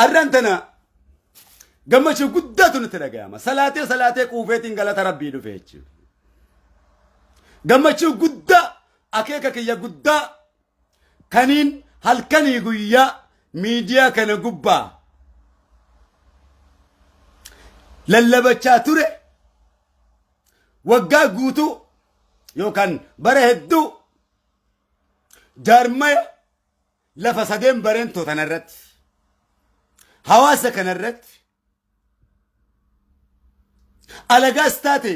Arraan tana gammachuu guddaatu nutti dhagayama. Salaatee salaatee quufeetiin galata rabbii dhufe jechuudha. Gammachuu guddaa akeeka kiyya guddaa kaniin halkanii guyyaa miidiyaa kana gubbaa lallabachaa ture waggaa guutuu yookaan bara hedduu jaarmaya lafa sadeen bareentoo tanarratti hawaasa kanarratti alagaas taate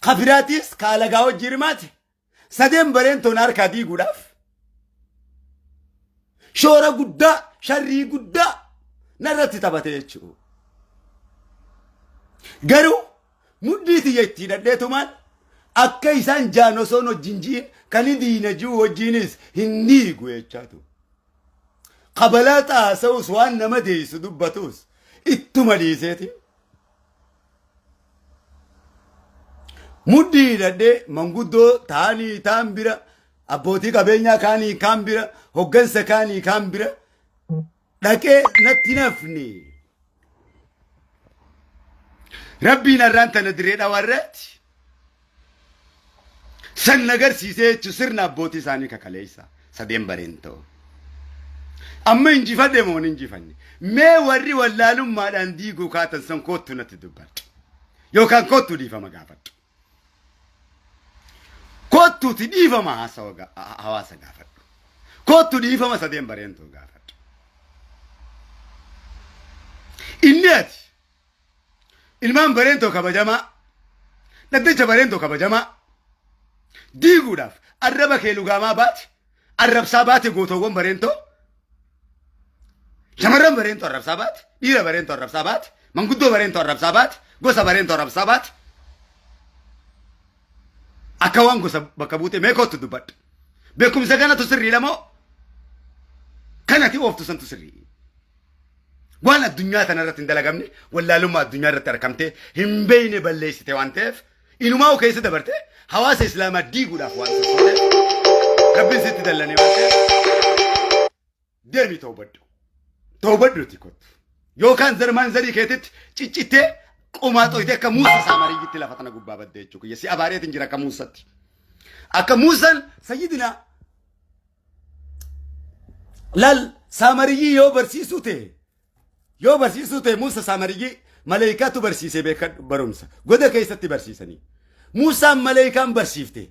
kafiraatiis ka alagaa wajji hirmaate sadeen bareentoon harkaa diiguudhaaf shoora guddaa sharrii guddaa narratti taphate jechuudha. Garuu mudhii tiyya itti hidhadheetumaan akka isaan jaan osoon wajjin ji'in kan diina ji'u wajjiinis hin diigu jechaatu. Kabalaa xaasa'us waan nama deessu dubbatus ittuma dhiiseeti. Mudhii hidhadhee manguddoo taanii taan bira abbootii qabeenyaa kaanii kaan bira hoggansa kaanii kaan bira dhaqee natti nafni. Rabbiin har'aan tana diree dhawarratti san agarsiisee jechuun sirna abbootii isaanii kakaleessa sadeen bareentoo. Amma injifadhe moo hin injifanne? Mee warri wallaalummaadhaan diiguu kaatan san koottu natti dubbadhu. Yookaan koottu dhiifama gaafadhu. Koottuuti dhiifama hawaasa gaafadhu. Koottu dhiifama sadeen bareentoo gaafadhu. Inni ati ilmaan bareentoo kabajamaa dhaddacha bareentoo kabajamaa diiguudhaaf arraba kee lugaamaa baate arrabsaa baate gootowwan bareentoo shamarran bareentoo arrabsaa baate dhiira bareentoo arrabsaa baate manguddoo bareentoo arrabsaa baate gosa bareentoo arrabsaa baate akka waan gosa bakka buute mee kootu dubbadhu. Beekumsa kanatu sirriidha moo kanati ooftu santu sirrii? Waan addunyaa tana irratti hin dalagamne wallaalummaa addunyaa irratti argamtee hin beeyne balleessite waan ta'eef inumaa keessa dabarte hawaasa islaamaa diiguudhaaf waan sossooteef rabbiin sitti dallanee waan ta'eef deemii toobadhu. Toobadhuuti kottu. Yookaan zarmaan zarii keetitti ciccittee qomaa xooyitee akka Muusaa Saamariyyitti lafa tana gubbaa baddee jechuudha. Si abaareetiin jira akka Muusatti. Akka Muusaan sayyidina Laal Saamariyyii yoo barsiisuu ta'e yoo barsiisuu ta'e Muusa Saamariyyii maleeykaatu barsiisee beekadhu barumsa goda keessatti barsiisanii. Muusaan maleeykaan barsiifte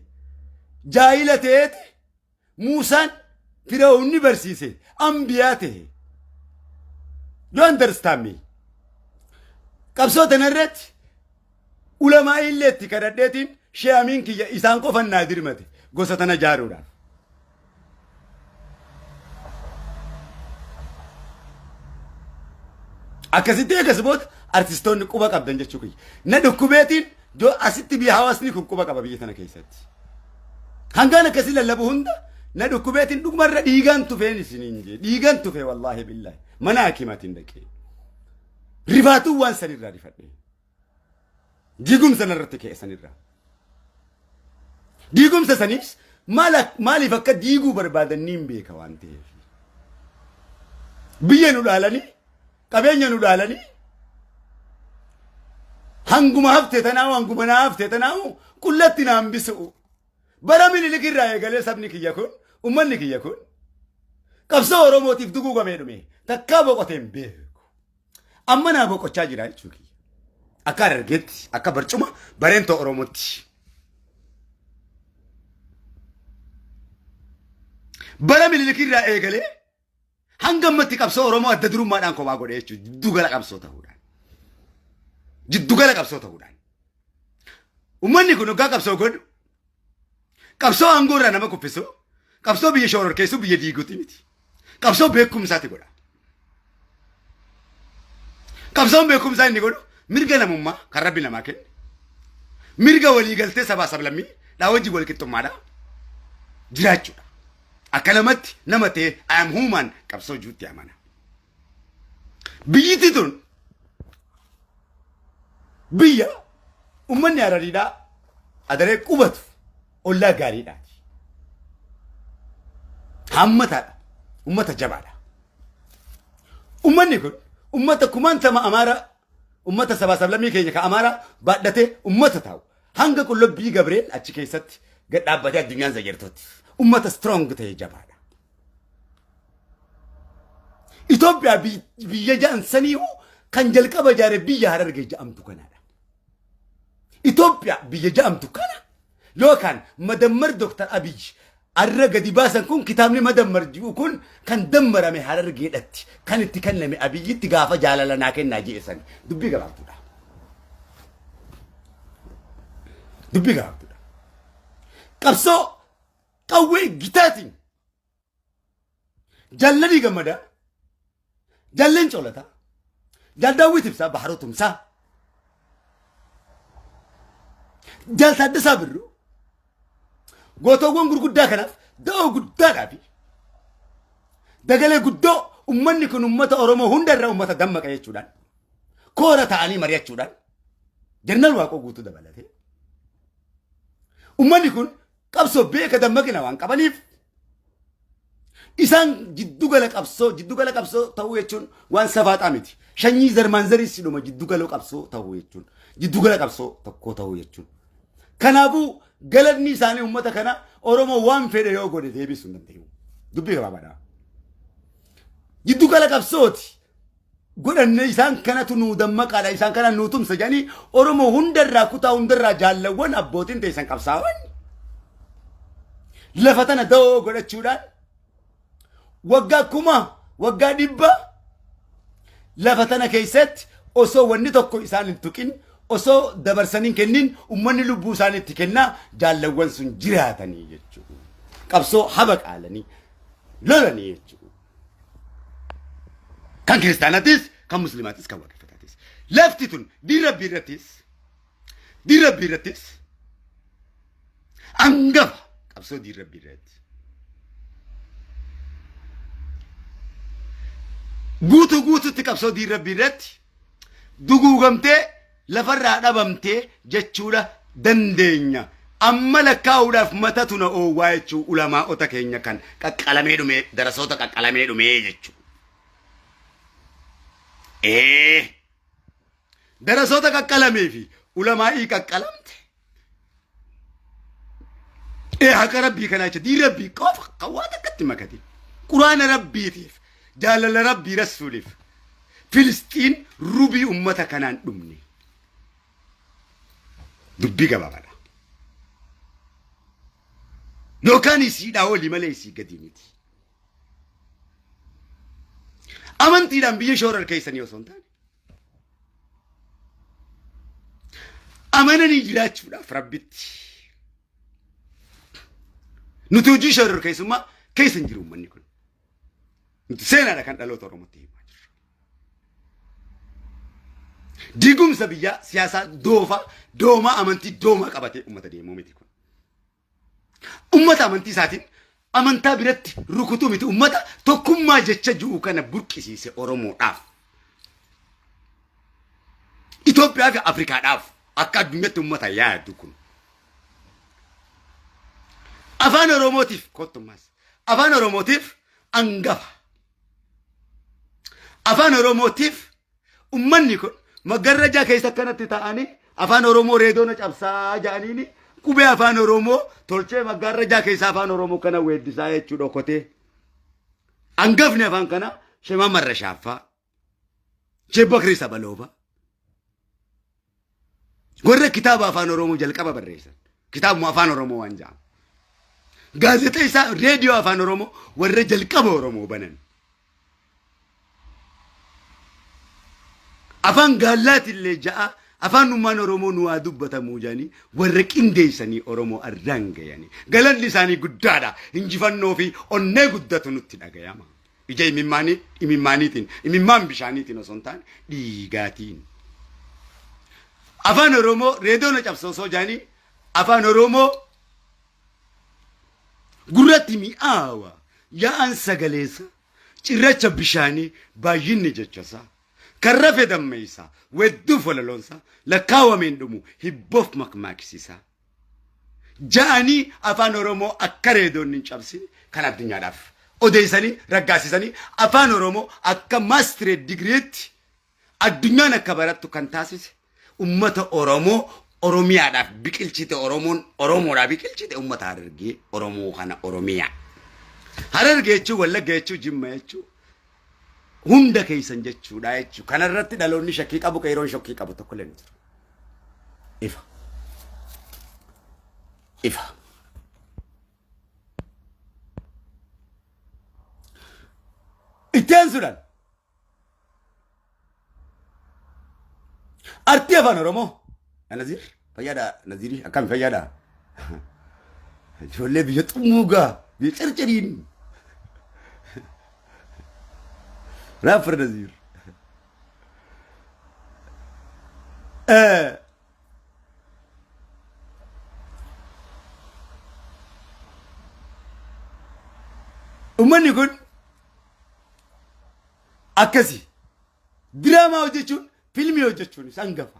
jaayila ta'eeti Muusaan Fir'aawunni barsiise ambiyaa ta'e. You understand me? Qabsoo tana irratti ulamaa illee itti kadhadheetiin she'amiin kiyya isaan qofan naa dirmate gosa tana jaaruudhaaf. Akkasitti eegas booda artistoonni quba qabdan jechuu kiyya. Na dhukkubeetiin asitti biyya hawaasni kun quba qaba biyya tana keessatti. Hangaan akkasii lallabu hunda na dhukkubeetiin dhugumarra dhiigaan tufeen isiniin jee dhiigaan tufee wallaahi billaahi mana hakiimaatiin dhaqee. Rifaatuu waan sanirraa rifadhe. Diigumsa narratti ka'e sanirraa. Diigumsa saniis maaliif akka diiguu barbaadan niin beeka waan ta'eef. Biyya nu dhaalanii, qabeenya nu dhaalanii, hanguma hafte tanaahu hanguma naa hafte tanaahu qullatti na hambisu'u. Bara Minilik irraa eegalee sabni kiyya kun, ummanni kiyya kun qabsoo Oromootiif duguugamee dhume takkaa boqotee hin beeku. Amma naa boqochaa jira jechuu kiyya. Akka Harargeetti, akka barcuma bareentoo Oromootti. Bara Minilik irraa eegalee hanga ammatti qabsoo Oromoo adda durummaadhaan kophaa godhe jechuudha. Jiddugala qabsoo ta'uudhaan. Jiddugala qabsoo ta'uudhaan. Uummanni kun hoggaa qabsoo godhu qabsoo aangoo irraa nama kuffisu qabsoo biyya shororkeessu biyya diiguuti miti. Qabsoo beekumsaati godha. Qabsoon beekumsaa inni godhu mirga namummaa kan rabbi namaa kenne mirga waliigaltee sabaa sablammii dhaa wajjin wal qixxummaadha jiraachuudha. Akka namatti nama ta'e I am human qabsoo juutti amana. Biyyittii tun biyya uummanni Harariidhaa adaree qubatu ollaa gaariidhaati. Hammataadha. Uummata jabaadha. Ummanni kun ummata kumaantama Amaara, ummata sabaa sablammii keenya ka Amaaraa baadhatee ummata taa'u hanga Qullubbii Gabreel achi keessatti gad dhaabbatee addunyaan zayyartutti ummata strong ta'e jabaadha. Itoophiyaa biyya ja'an saniihu kan jalqaba ijaare biyya Harargee ja'amtu kanaadha. Itoophiyaa biyya ja'amtu kana yookaan madammar Dr. Abiy arra gadi baasan kun, kitaabni madammar ji'u kun kan dammarame Harargeedhatti, kan itti kenname Abiyyitti gaafa jaalala naa kennaa je'e sani. Dubbii gabaabduudha. Dubbii gabaabduudha. Qabsoo qawwee gitaatiin Jaalladii Gammadaa, Jaalleen Coolataa, Jaal Daawwit Ibsaa, Baharoo Tumsaa, Jaal Taaddasaa Birruu, gootawwan gurguddaa kanaaf da'oo guddaadhaa fi dagalee guddoo ummanni kun ummata Oromoo hunda irraa ummata dammaqa jechuudhaan koora ta'anii mari'achuudhaan Jeneraal Waaqoo Guutuu dabalatee ummanni kun qabsoo beeka dammaqina waan qabaniif isaan jiddugala qabsoo ta'uu jechuun waan safaaxaa miti. Shanyii zarmaanzarii sidhuma jiddugala qabsoo ta'uu jechuun, jiddugala qabsoo tokko ta'uu jechuun. Kanaafuu galanni isaanii uummata kana Oromoo waan fedhe yoo godhe deebisuu hin danda'u. Dubbii gabaabaadha. Jiddugala qabsooti. Godhanne isaan kanatu nuu dammaqaadha, isaan kana nuu tumsa jedhanii Oromoo hundarraa, kutaa hundarraa jaallawwan abbootiin teessan qabsaa'an lafa tana da'oo godhachuudhaan waggaa 1000, waggaa 100 lafa tana keessatti osoo wanni tokko isaan hin tuqin, osoo dabarsanii hin kennin, ummanni lubbuu isaanii itti kennaa jaallawwan sun jiraatanii jechuudha. Qabsoo haba qaalanii lolanii jechuudha. Kan kiristaanaatis, kan muslimaatis, kan waaqeffataatis. Lafti tun diin rabbii irrattis hangafa qabsoo diin rabbii irratti. Guutuu guututti qabsoo diin rabbii irratti duguugamtee lafarraa dhabamtee jechuudha dandeenya. Amma lakkaa'uudhaaf matatu na oowwaa jechuu, ulamaa'ota keenya kan qaqqalamee dhume, darasoota qaqqalamee dhume jechuu. Ee, darasoota qaqqalamee fi ulamaa'ii qaqqalamte. Ee, haqa rabbii kanaa jecha diin rabbii qofa kan waa takkatti makate. Quraana rabbiitiif, jaalala rabbii rasuuliif, Filisxiin rubii ummata kanaan dhumne. Dubbii gabaabaadha. Yookaan isiidhaa olii malee isii gadi miti. Amantiidhaan biyya shoorar keessanii osoo hin taane, amananii jiraachuudhaaf rabbitti. Nuti hojii shoorar keessummaa keessa hin jiru uummanni kun. Nuti seenaadha kan dhaloota Oromootti himaa jirru. Diigumsa biyyaa, siyaasaa doofaa, doomaa amantii doomaa qabatee uummata deemuu miti kun. Uummata amantii isaatiin amantaa biratti rukutuu miti, uummata tokkummaa jecha ji'u kana burqisiise Oromoodhaaf. Itoophiyaa fi Afrikaadhaaf akka addunyaatti uummata yaadu kun. Afaan Oromootiif kottummaas. Afaan Oromootiif angafa. Afaan Oromootiif ummanni kun magarrajaa keessa akkanatti ta'anii afaan Oromoo reedoona cabsaa ja'aniini qubee afaan Oromoo tolchee magarrajaa keessa afaan Oromoo kana weeddisaa jechuu dhokotee. Angafni afaan kana Shemaa Marrashaaffaa, Sheek Bakrii Sabaloofaa. Warra kitaaba afaan Oromoo jalqaba barreessan. Kitaabuma afaan Oromoo waan jedhamu. Gaazexeessaa reediyoo afaan Oromoo warra jalqaba Oromoo banan. Afaan gaallaatillee ja'a afaan ummaan Oromoo nu haa dubbatamuu jedhanii warra qindeessanii Oromoo arraan gayanii. Galanni isaanii guddaadha. Injifannoo fi onnee guddatu nutti dhagayama. Ija imimmaaniitiin, imimmaan bishaaniitiin osoo hin taane dhiigaatiin. Afaan Oromoo reediyoon cabsa osoo jedhanii afaan Oromoo gurratti mi'aawa, yaa'an sagaleessa cirracha bishaanii, baay'inni jechasaa kan rafe dammeessa, wedduuf walaloonsaa lakkaawameen dhumu, hibboof makmaaksisaa ja'anii afaan Oromoo akka reediyoon hin cabsine kan addunyaadhaaf odeessanii raggaasisanii afaan Oromoo akka master's degreetti addunyaan akka barattu kan taasise ummata Oromoo Oromiyaadhaaf biqilchite Oromoon Oromoodhaaf biqilchite ummata Harargee Oromoo kana Oromiyaa. Harargee jechuun Wallagga jechuun Jimma jechuun hunda keessan jechuudha jechuudha. Kanarratti dhaloonni shakkii qabu qeeroon shakkii qabu tokko illee hin jiru. Ifa. Ifa. Itti aansuudhaan artii afaan Oromoo. Naziir fayyaadha Naziirii akkami fayyaadha. Ijoollee biyya xummuugaa biyya circiriin. Raafar Naziir. Uummanni kun akkasi diraamaa hojjechuun fiilmii hojjechuun isaan hangafa.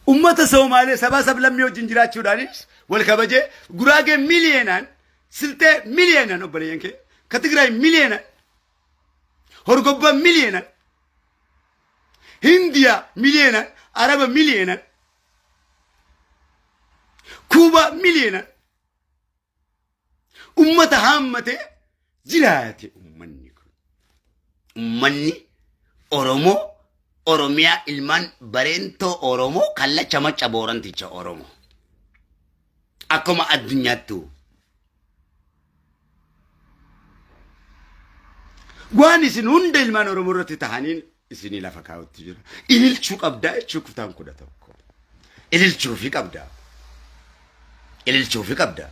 Ummata Somaalee sabaa sablammii wajjin jiraachuudhaanis wal kabajee Guraagee miliyeenaan Siltee miliyeenaan obboleeyyan kee ka Tigraay miliyeenaan Horgobbaa miliyeenaan Hindiyaa miliyeenaan Araba miliyeenaan Kuubaa miliyeenaan ummata haammatee jiraate ummanni kun. Ummanni Oromoo Oromiyaa ilmaan bareentoo Oromoo kallacha macca booranticha Oromoo. Akkuma addunyaattuu. Waan isin hunda ilmaan Oromoo irratti tahaniin isinii lafa kaa'utti jira. Ililchuu qabdaa jechuu kutaan 11. Ililchuufi qabdaa. Ililchuufi qabdaa.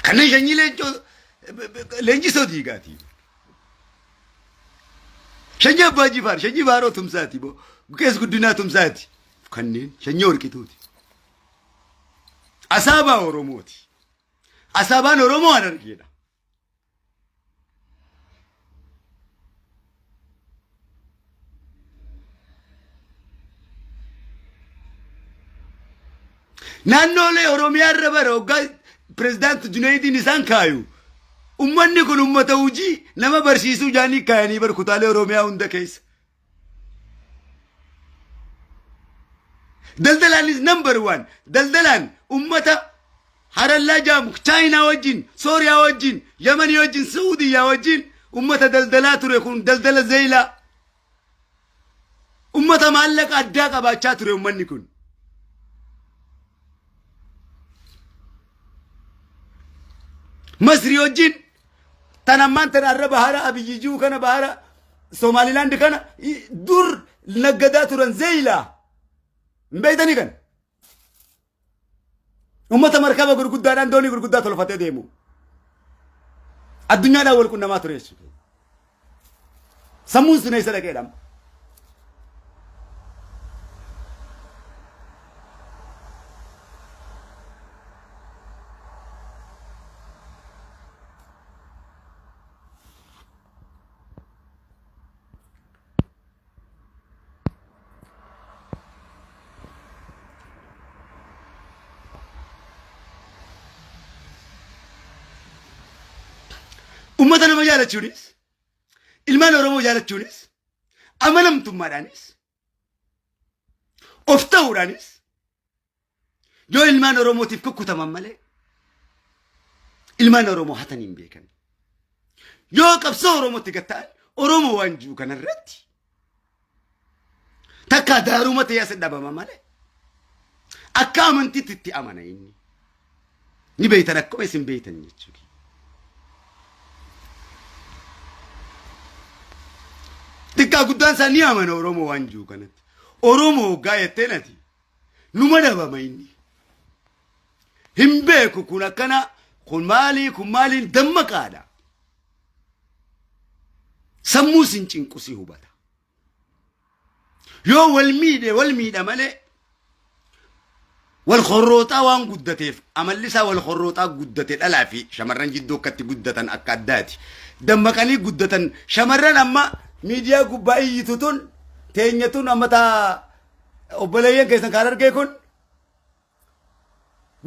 Kanneen sanyii leencoo leenjisoo diigaati. Sanyii Abbaa Jifaar, sanyii Baaroo Tumsaati, Qees Guddinaa Tumsaati. Kanneen sanyii Warqituuti. Asaabaa Oromooti. Asaabaan Oromoo Harargeedha. Naannoolee Oromiyaa irra bara hoggaa pirezidaanti Junayidiin isaan kaayu. Ummanni kun ummata hojii nama barsiisuu jaanii kaayanii bar kutaalee Oromiyaa hunda keessa. Daldalaanis number one. Daldalaan ummata Harallaa jaamu Chaayinaa wajjin, Sooriyaa wajjin, Yamanii wajjin, Suudiyyaa wajjin ummata daldalaa ture kun daldala zeeyilaa. Ummata maallaqa addaa qabaachaa ture ummanni kun. Masrii wajjin tan ammaan tan arra bahara Abiyyi jiru kana bahara Somaalilaand kana dur naggadaa turan zeeyilaa. Hin beektanii kana? Ummata markaba gurguddaadhaan doonii gurguddaa tolfatee deemu. Addunyaadhaan wal qunnamaa ture jechuudha. Sammuun sun eessa dhaqeedha? Ummata nama jaalachuunis, ilmaan Oromoo jaalachuunis, amanamtummaadhaanis, of ta'uudhaanis yoo ilmaan Oromootiif kukkutaman malee ilmaan Oromoo hatan hin beekan. Yoo qabsoo Oromootti gatta'an Oromoo waan jiru kanarratti takka daaruma ta'ee as dhabama malee akka amantiitti itti amana inni. Ni beeytan akkuma isin beeytan jechuudha. Xiqqaa guddaan isaa ni amana Oromoo waan jiru kanatti. Oromoo hoggaa jettee nati numa dhabama inni. Hin beeku kun akkana kun maalii kun maaliin dammaqaadha. Sammuu sin cinqu si hubata. Yoo wal miidhe wal miidha malee wal horrooxaa waan guddateef amalli isaa wal horrooxaa guddate dhalaa fi shamarran jidduu akkatti guddatan akka addaati. Dammaqanii guddatan shamarran amma miidiyaa gubbaa iyyitu tun teenya tun amma taa obboleeyyan keessan kaan argee kun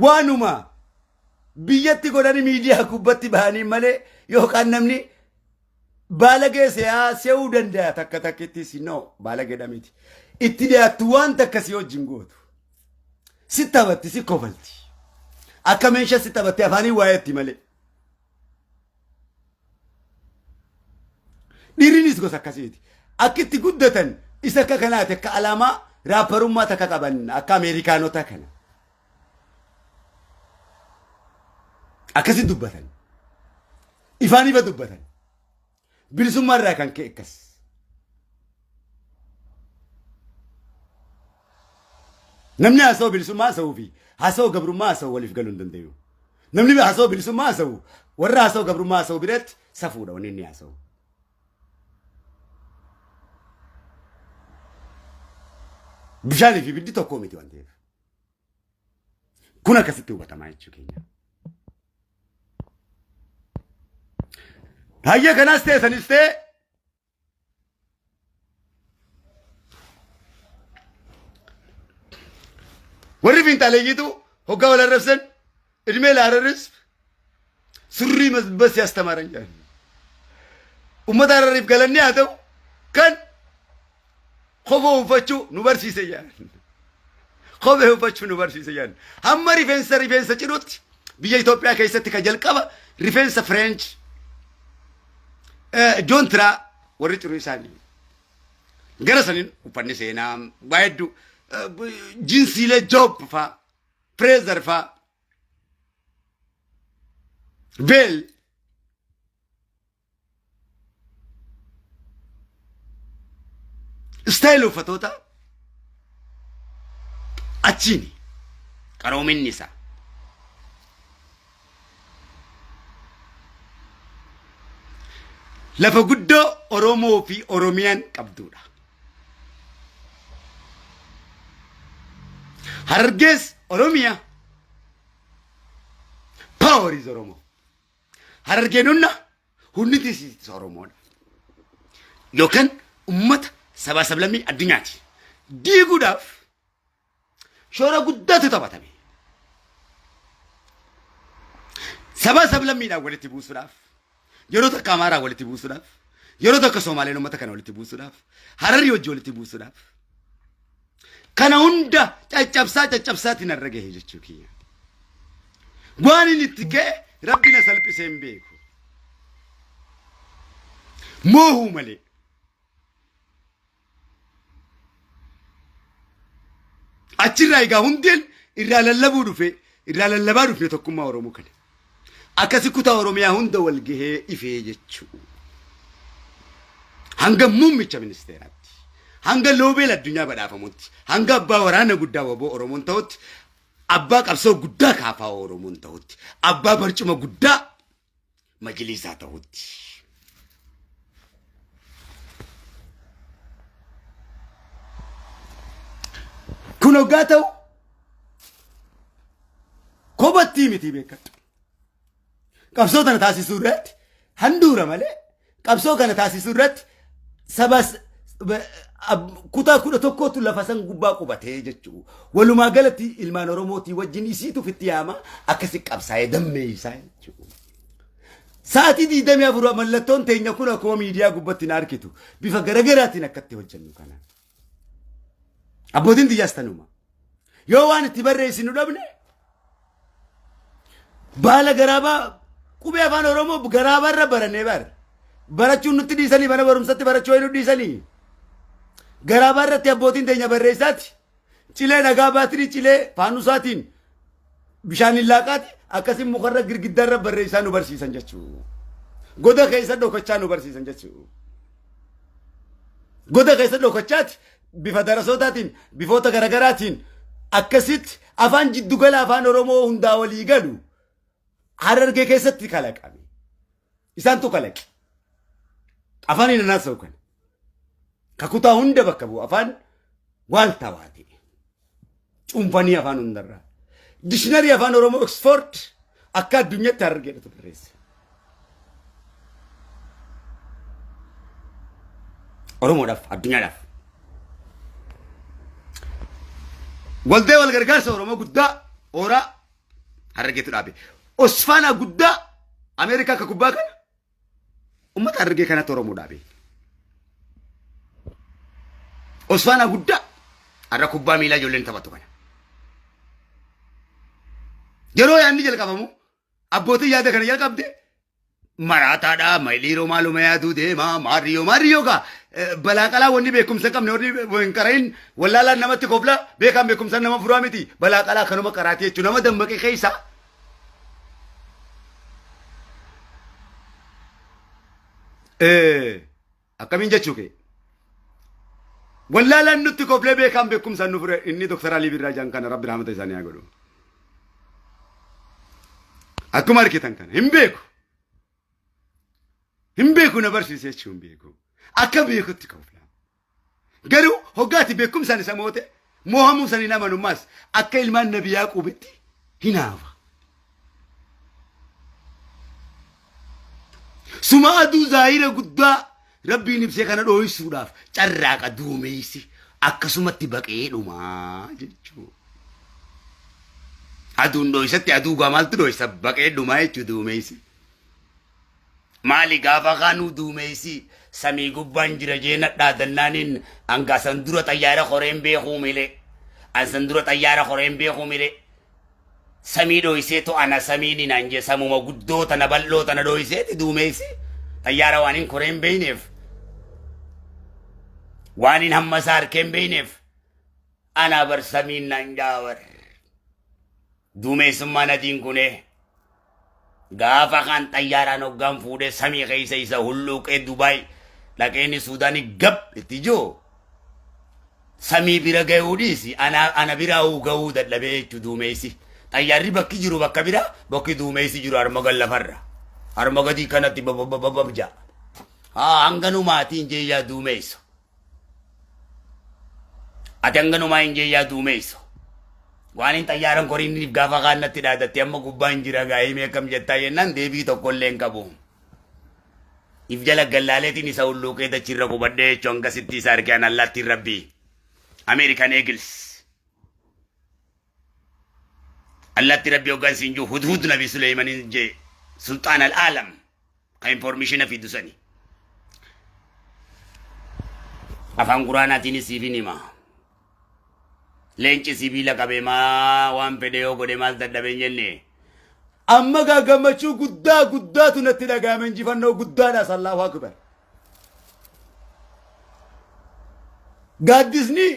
waanuma Biyyatti godhanii miidiyaa gubbatti bahanii malee yookaan namni baalagee se'aa se'uu danda'a takka takkittis no baalageedha miti. Itti dhiyaattu waan takka si wajjin gootu. Si taphatti si kofalti. Akka meeshaa si taphatte afaanii waa'eetti malee. Dhiirrinis gosa akkasiiti. Akka itti guddatan isa akka kanaati akka alaamaa raapparummaa takka qaban akka Ameerikaanota kana. Akkasitti dubbatan. Ifaan ifa dubbatan. Bilisummaa irraa kan ka'e akkas. Namni haasa'u bilisummaa haasa'uu fi haasa'u gabrummaa haasa'u waliif galuu hin danda'u. Namni haasa'u bilisummaa haasa'u warra haasa'u gabrummaa haasa'u biratti safuudha wanni inni haasa'u. Bishaanii fi ibiddi tokko miti waan ta'eef. Kun akkasitti hubatamaa jechuu keenya. Hayyee kanaas ta'e sanis ta'e warri fiinxaaleeyyiitu hoggaa wal arrabsan idmee laararris surrii masbas yastamaran jedhan. Ummata Harariif galanni haa ta'u kan kofoo uffachuu nu barsiise jedhan. Kophee uffachuu nu barsiise jedhan. Hamma rifeensa rifeensa cidhutti biyya Itoophiyaa keessatti ka jalqaba rifeensa French joontiraa warri ciruu isaanii. Gara saniin uffanni seenaa waa hedduu jinsiilee joob faa pireezar faa beel istaayil uffatoota achiini qaroominni isaa. Lafa guddoo Oromoo fi Oromiyaan qabduudha. Harargees Oromiyaa. Power is Oromoo. Harargeen humna humni isiis Oromoodha. Yookaan ummata sabaa sablammii addunyaati. Diiguudhaaf shoora guddaatu taphatame. Sabaa sablammiidhaan walitti buusuudhaaf, yeroo takka Amaaraa walitti buusuudhaaf, yeroo takka Somaaleen uummata kana walitti buusuudhaaf, Hararii wajji walitti buusuudhaaf. Kana hunda caccabsaa caccabsaatiin har'a gahe jechuu kiyya. Waan inni itti ka'e rabbi na salphisee hin beeku. Moohuu malee. Achirraa egaa hundeen irraa lallabuu dhufe irraa lallabaa dhufne tokkummaa Oromoo kana. Akkasi kutaa Oromiyaa hunda wal gahee ifee jechuu. Hanga muummicha ministeeraatti, hanga Noobeel addunyaa badhaafamutti, hanga abbaa waraana guddaa waboo Oromoon ta'utti, abbaa qabsoo guddaa kaafaa Oromoon ta'utti, abbaa barcuma guddaa majliisaa ta'utti. Kun hoggaa ta'u kobattii miti beekadhu. Qabsoo tana taasisuu irratti handhuura malee qabsoo kana taasisuu irratti saba kutaa 11tu lafa san gubbaa qubatee jechuu. Walumaa galatti ilmaan Oromootii wajjin isiitu ofitti yaama akkasi qabsaa'ee dammeessaa jechuu. Sa'aatii 24 mallattoon teenya kun akkuma miidiyaa gubbatti na argitu bifa garagaraatiin akkatti hojjennu kana. Abbootiin tiyyaas tanuma. Yoo waan itti barreessinu dhabne baala garaabaa qubee afaan Oromoo garaabaarra barannee bara. Barachuun nutti dhiisanii mana barumsatti barachuu nu dhiisanii. Garaabaa irratti abbootiin teenya barreessaati. Cilee dhagaa baatirii cilee faanusaatiin bishaaniin laaqaati akkasiin mukarra girgiddaarra barreessaa nu barsiisan jechuudha. Goda keessa dhokachaa nu barsiisan jechuudha. Goda keessa dhokachaati bifa darasootaatiin bifoota garagaraatiin akkasitti afaan jiddugala afaan Oromoo hundaa walii galu Harargee keessatti kalaqame. Isaantu kalaqe. Afaan hin haasa'u kana. Kakutaa hunda bakka bu'u afaan waaltawaa ta'e. Cuunfanii afaan hundarraa. Dictionary afaan Oromoo Oxford akka addunyaatti Harargeedhatu barreesse. Oromoodhaaf addunyaadhaaf. Waldee wal gargaarsa Oromoo guddaa ooraa Harargeetu dhaabe. Osfaanaa guddaa Ameerikaa akka kubbaa kana ummata Harargee kanatti Oromoo dhaabe. Osfaanaa guddaa har'a kubbaa miilaa ijoolleen taphattu kana. Yeroo yaadni jalqabamu abbootiin yaada kana jalqabde maraataadha, mailiiroo maaluma yaaduu deema, maarriyoo maarriyoo gaa balaa qalaa wanni beekumsa hin qabne warri hin qarayin wallaalaan namatti kofla beekaan beekumsa nama furaa miti balaa qalaa kanuma qaraatii jechuun nama dammaqe keessa. Akkamiin jechuu kee? Wallaalaan nutti koflee beekaan beekumsaan nu fure inni Dr. Alii Birraa jaan kana Rabbi rahmata isaanii haa godhu. Akkuma argitan kana hin beeku. Hin beeku na barsiise jechuu hin beeku. Akka beekutti kofla. Garuu hoggaati beekumsaan isa moote moohamuu san hin amanummaas akka ilmaan Nabi Yaaquubitti hinaafa. Suma aduu zaahira guddaa Rabbiin ibsee kana dhooysuudhaaf carraaqa duumeysi akkasumatti baqee dhumaa jechuu. Aduun dhooysatti aduu gaa maaltu dhooysa baqee dhumaa jechuu duumeysi. Maali gaafa kaanuu duumeysi samii gubbaan jira jee na dhaadannaaniin hangaa san dura xayyaara koreen beekuu milee. An san dura xayyaara koreen beekuu milee. Samii dhooyseetu ana samiin naan jee samuma guddoo tana bal'oo tana dhooyseeti duumeysi xayyaara waan hin koreen beeyneef. Waan hin hamma isaa harkeen beeyneef. Ana bar samiin naan jaa bar. Duumeessummaan adiin kunee gaafa kaan xayyaaraan hoggaan fuudhee samii keessa isa hulluuqee Dubaay dhaqeeni Suudaanii gab itti jiru samii bira gahuu dhiisi ana biraa gahuu dadhabee jechuu duumeessi. Xayyaarri bakki jiru bakka bira bakki duumeessi jiru harma gad lafarra. Harma gadii kanatti babababab ja'a. Haa hanganumaatiin jeeyyaa duumeessa. Ati hanganumaa hin jeeyyaa duumeessa. Waan hin xayyaaran koriiniif gaafa kaan natti dhaadatte amma gubbaan jira gaa'imee akkam jettaa jennaan deebii tokko illee hin qabu. If jala gallaaleetiin isa hulluuqee dachirra qubadhee jechuun hangasitti isa argee an allaattiin rabbii. American Eagles. Allaatti rabbii hoggaan siin jiru hudhud nabi Suleeymanin jee sulxaan al-aalam kan information fidu sani. Afaan quraanaatiin siif hin hima. Leenci sibiila qabee maa waan fedhe yoo godhe maal dadhabe hin jenne. Amma gaa gammachuu guddaa guddaatu natti dhaga'ame injifannoo guddaadha Allahu akbar. Gaaddisni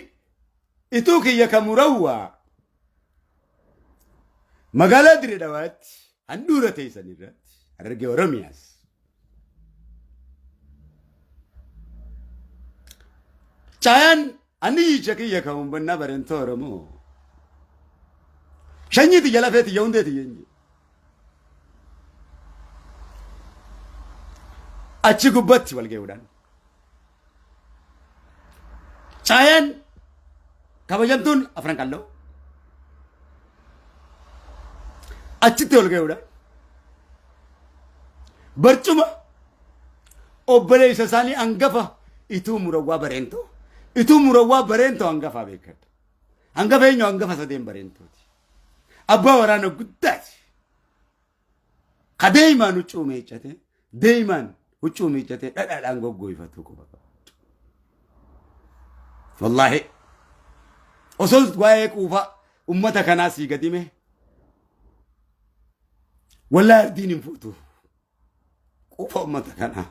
ituu kiyya kan murawwaa magaalaa Dirree Dhawaatti handhuura teessan irratti Harargee Oromiyaas. Caayaan aniyyicha kiyya kan umbannaa barentoo Oromoo. Shanyii tiyya lafee tiyya hundee tiyya hin jedhu. Achi gubbatti wal ga'uudhaan. Caayaan kabajamtuun afran qalloo achitti ol ga'uudhaan barcuma obboleessa isaanii hangafa ituu murawwaa bareentoo ituu murawwaa bareentoo hangafaa beekadha. Hangafa eenyu hangafa sadeen bareentooti. Abbaa waraana guddaati. Ka deemaan huccuu miiccate deemaan huccuu miiccate dhadhaadhaan goggooyfatu quba qaba. Wallaahi osoo waa'ee quufa ummata kanaa sii gadime wallaahi ardiin hin fuutu quufa ummata kanaa.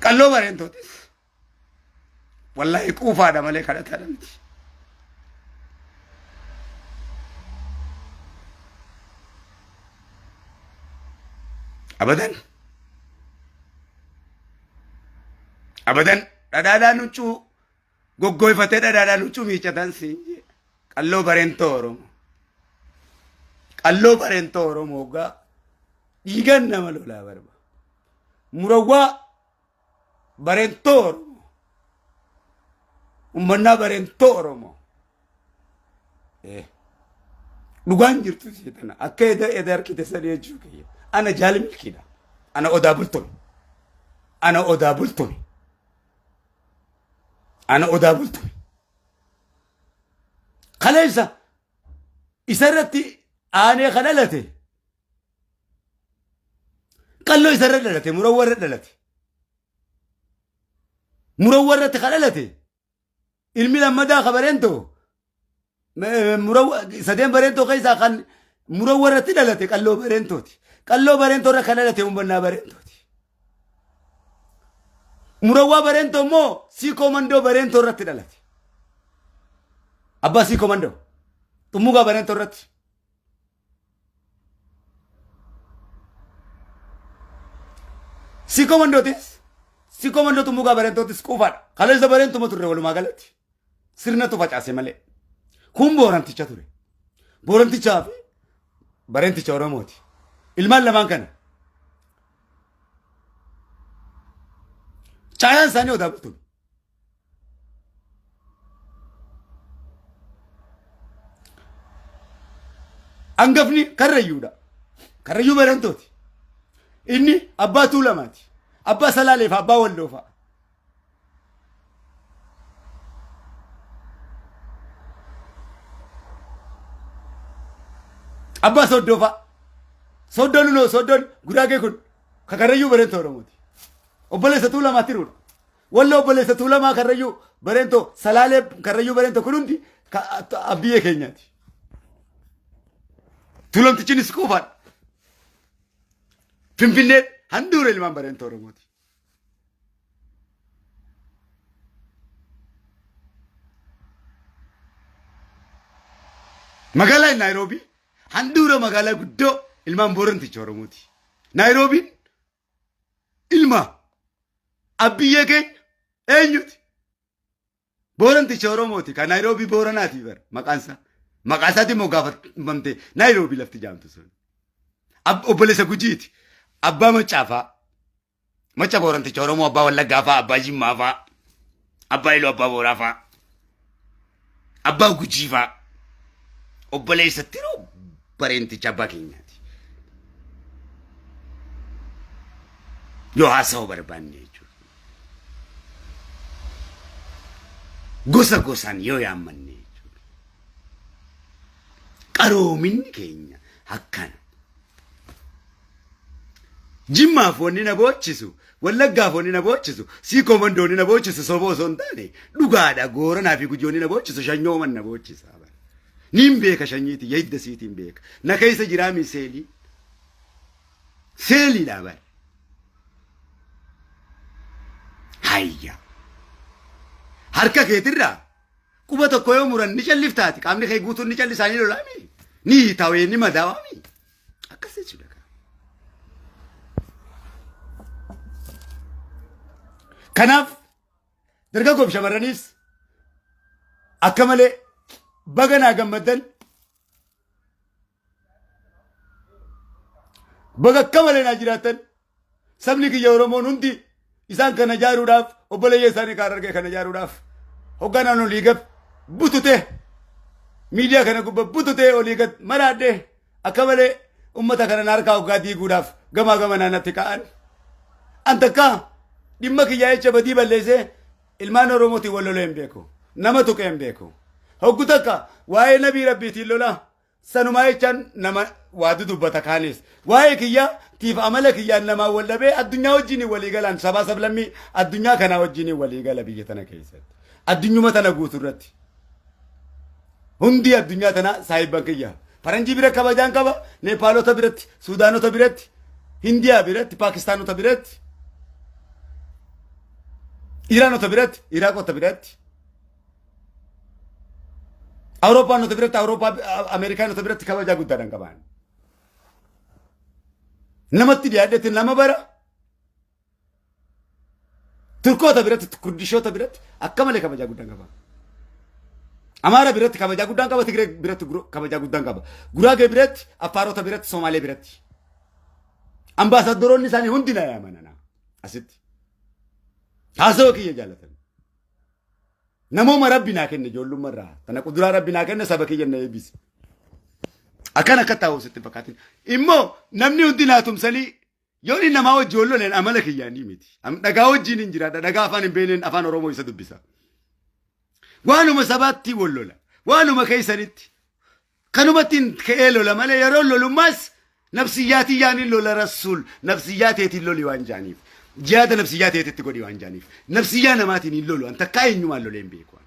Qalloo bareentootis Wallaahi quufaadha malee kadhataadha miti. Abadan. Abadan dhadhaadhaan huccuu goggooyfatee dhadhaadhaan huccuu miiccatan siin jee. Qalloo bareentoo Oromoo. Qalloo bareentoo Oromoo hoggaa dhiigan nama lolaa barba. Murawwaa Barentoo Oromoo. Ummannaa barentoo Oromoo. Dhugaan jirtu ishee tana akka eda eda harkite sanii jechuu kiyya. Ana jaal milkiidha. Ana odaa bultome. Ana odaa bultome. Ana Odaa Bultume. Kaleessa isa irratti aanee kan dhalate qalloo isa irra dhalate murawwa irra dhalate. Murawwa irratti kan dhalate ilmi lammadaa ka bareentoo sadeen bareentoo keessaa kan murawwa irratti dhalate qalloo bareentooti. Qalloo bareentoo irra kan dhalate umbannaa bareentooti. Murawwaa bareentoo immoo siikoo mandoo bareentoo irratti dhalate. Abbaa siikoo mandoo xummugaa bareentoo irratti. Siikoo mandootis siikoo mandoo xummugaa bareentootis quufaadha. Kaleessa bareentuma turre walumaa galatti. Sirnatu facaase malee. Kun booranticha ture. Boorantichaa fi bareenticha Oromooti. Ilmaan lamaan kana. Caayaan isaanii odaa bultuun. Hangafni Karrayyuudha. Karrayyuu Barantooti. Inni abbaa Tuulamaati. Abbaa Salaalee fi abbaa Walloo fa'a. Abbaa Sooddoo fa'a. Sooddoon unoo sooddoon Guraagee kun ka Karrayyuu Barentoo Oromooti. Obboleessa Tuulamaa tiruudha. Walloo obboleessa Tuulamaa Karrayyuu Barentoo Salaalee Karrayyuu Barentoo kun hundi abbiyyee keenyaati. Tuulamtichinis quufaadha. Finfinneen handhuura ilmaan Barentoo Oromooti. Magaalaan Naayiroobii handhuura magaalaa guddoo ilmaan Booranticha Oromooti. Naayiroobiin ilma abbiyyee keenya eenyuti? Booranticha Oromooti. Kan Naayiroobii Booranaati bar maqaan isaa. Maqaa isaatiin moo gaafatamte Naayiroobii lafti jaamtu sun. Obboleessa Gujiiti. Abbaa Macaafaa. Macha Booranticha Oromoo Abbaa Wallaggaa fa'aa, Abbaa Jimmaa fa'aa, Abbaa Iluu Abbaa Booraa fa'aa, Abbaa Gujii fa'aa. Obboleessa tiruu bareenticha abbaa keenyaati. Yoo haasa'uu barbaanne jechuudha. Gosa gosaan yoo yaammanne jechuudha. Qaroominni keenya akkana. Jimmaaf wanni na boochisu, Wallaggaaf wanni na boochisu, Siikoo Mandoo wanni na boochisu soba osoo hin taane dhugaadha. Gooranaa fi Gujii wanni na boochisu shanyooman na boochisa. Niin beeka shanyiiti, hidda siitiin beeka. Na keessa jiraami seelii. Seeliidha bara. Hayya. Harka keetirraa quba tokko yoo muran ni calliftaati. Qaamni kee guutuun ni callisaa ni lolaami. Ni hiitawee ni madaawaami. Akkas jechuudha. Kanaaf dargaggoof shamarraniis akka malee baga naa gammaddan baga akka malee naa jiraattan sabni kiyya Oromoon hundi isaan kana ijaaruudhaaf obboleeyya isaanii kaan argee kana ijaaruudhaaf hogganaan olii gad butute miidiyaa kana gubba bututee olii gad maraadhe akka malee ummata kana na harkaa hoggaa diiguudhaaf gamaa gamanaa natti ka'an. An takka dhimma kiyyaa jecha badii balleessee ilmaan Oromootiin wal lolee hin beeku. Nama tuqee hin beeku. Hoggu takka waa'ee nabii rabbiitiin lola Sanumaa jechaan nama waa dudubbata kaanis. Waa'ee kiyyaa tiif amala kiyyaan namaa wal dhabee addunyaa wajjin walii galaan sabaa sablammii addunyaa kanaa wajjin walii gala biyya tana keessatti. Addunyuma tana guutuu irratti. Hundi addunyaa tanaa saahibban kiyya. Faranjii bira kabajaan qaba, Neepaalota biratti, Suudaanota biratti, Hindiyaa biratti, Paakistaanota biratti, Iraanota biratti, Iraaqota biratti. Awurooppaanota biratti, Awurooppaa Ameerikaanota biratti kabajaa guddaadhaan qaban. Namatti dhiyaadhetti nama bara. Turkoota biratti, Kurdishoota biratti akka malee kabajaa guddaan qaba. Amaara biratti kabajaa guddaan qaba, Tigree biratti kabajaa guddaan qaba. Guraagee biratti, Affaarota biratti, Somaalee biratti. Ambaasaaddaroonni isaanii hundi na yaamanana asitti. Haasawa kiyya jaalatan. Namooma rabbi naa kenne ijoollummaa irraa. Tana quduraa rabbi naa kenne saba kiyya na eebbise. Akkan akka taa'u sitti hin fakkaatin. Immoo namni hundi naa tumsanii yoo inni namaa wajji wal loleen amala kiyyaa ni miti. Dhagaa wajjin hin jiraadha. Dhagaa afaan hin beekneen afaan Oromoo isa dubbisa. Waanuma sabaatti wal lola. Waanuma keessanitti. Kanumatti ka'ee lola malee yeroo lolummaas nafsiyyaatii yaaniin lola rasuul nafsiyyaa teetiin loli waan jaaniif. Jihaada nafsiyyaa teetitti godhi waan jaaniif. Nafsiyyaa namaatiin hin lolu. An takkaa eenyumaan lolee hin beeku.